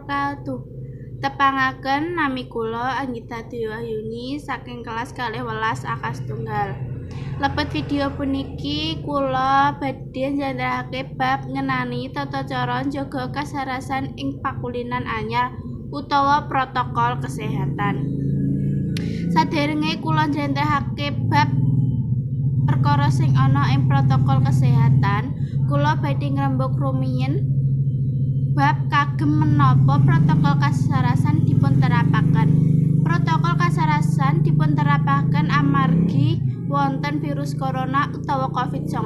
Wabarakatuh. Tepangaken, nami kula Anggita Dwi Wahyuni saking kelas 12 A setunggal. Lebet video puniki kula badhe njlentrehake bab ngenani tata cara njaga kasarasan ing pakulinan anyar utawa protokol kesehatan. Saderenge kula njlentrehake bab perkara sing ana ing protokol kesehatan, kula badhe ngrembug rumiyin bab kagem menapa protokol kasarasan dipunterapaken. Protokol kasarasan dipunterapaken amargi wonten virus corona utawa COVID-19.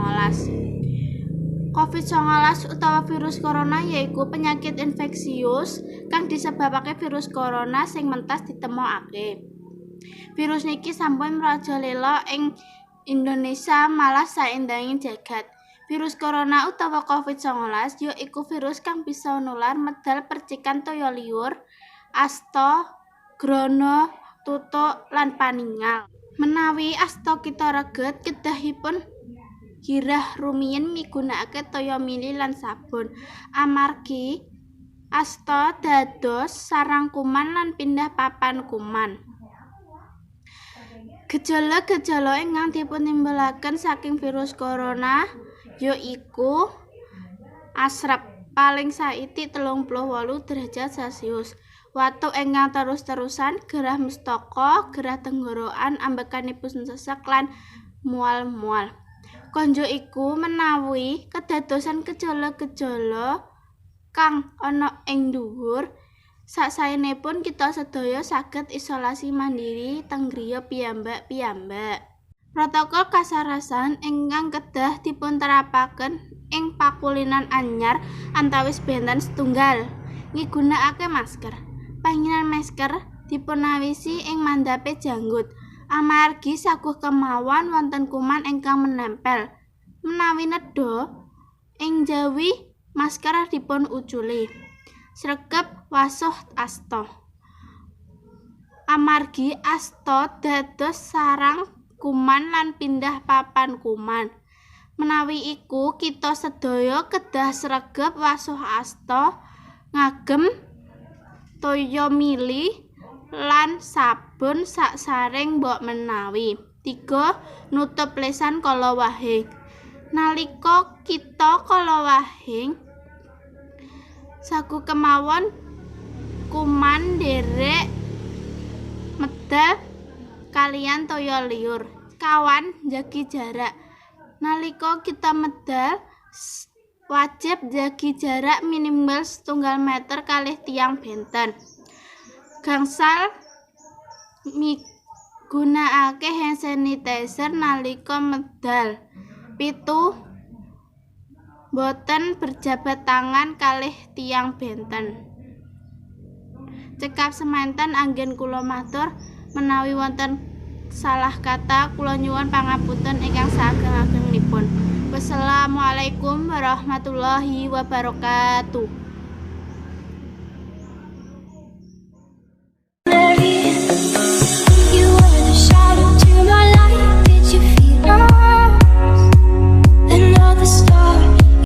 COVID-19 utawa virus corona yaiku penyakit infeksius kang disebabake virus corona sing mentas ditemokake. Virus niki sampun mrajalela ing Indonesia malah saindenging jagat. Virus corona utawa COVID-19 ya iku virus kang bisa nular medal percikan toya liur, asta, grana, tutuk lan paningal. Menawi asta kita reget, kedahipun girah rumiyin migunakake toya mili lan sabun, amargi asta dados sarang kuman lan pindah papan kuman. Gejala-gejala ingkang dipuntimbulaken saking virus corona yaiku asrep paling saithik 38 derajat Celcius, watuk ingkang terus-terusan, gerah mestaka, gerah tenggorokan, ambekanipun sesek lan mual-mual. Kanggo iku, menawi kedadosan gejala-gejala kang ana ing dhuwur, sasaenipun kita sedaya saged isolasi mandiri teng griya piyambak-piyambak. Protokol kasarasan ingkang kedah dipunterapaken ing pakulinan anyar antawis benten setunggal, ngigunakake masker. Panggenan masker dipunawisi ing mandhape janggut amargi saguh kemawon wonten kuman ingkang menempel. Menawi nedha ing jawi, masker dipun uculi. Sregep wasuh asta. Amargi asta dados sarang kuman lan pindah papan kuman. Menawi iku, kita sedaya kedah sregep wasuh asta ngagem toya mili lan sabun sasaring mbok menawi. 3. Nutup lesan kala wahing. Nalika kita kala wahing, saguh kemawon kuman nderek medal kaliyan toya liur. Kawan, njagi jarak. Nalika kita medal, wajib njagi jarak minimal 1,5 meter kalih tiyang benten. Gangsal, migunakake hand sanitizer nalika medal. 7, boten berjabat tangan kalih tiyang benten. Cekap semanten anggen kula matur, menawi wonten salah kata kula nyuwun pangapunten ingkang saageng-agengipun. Wassalamualaikum warahmatullahi wabarakatuh.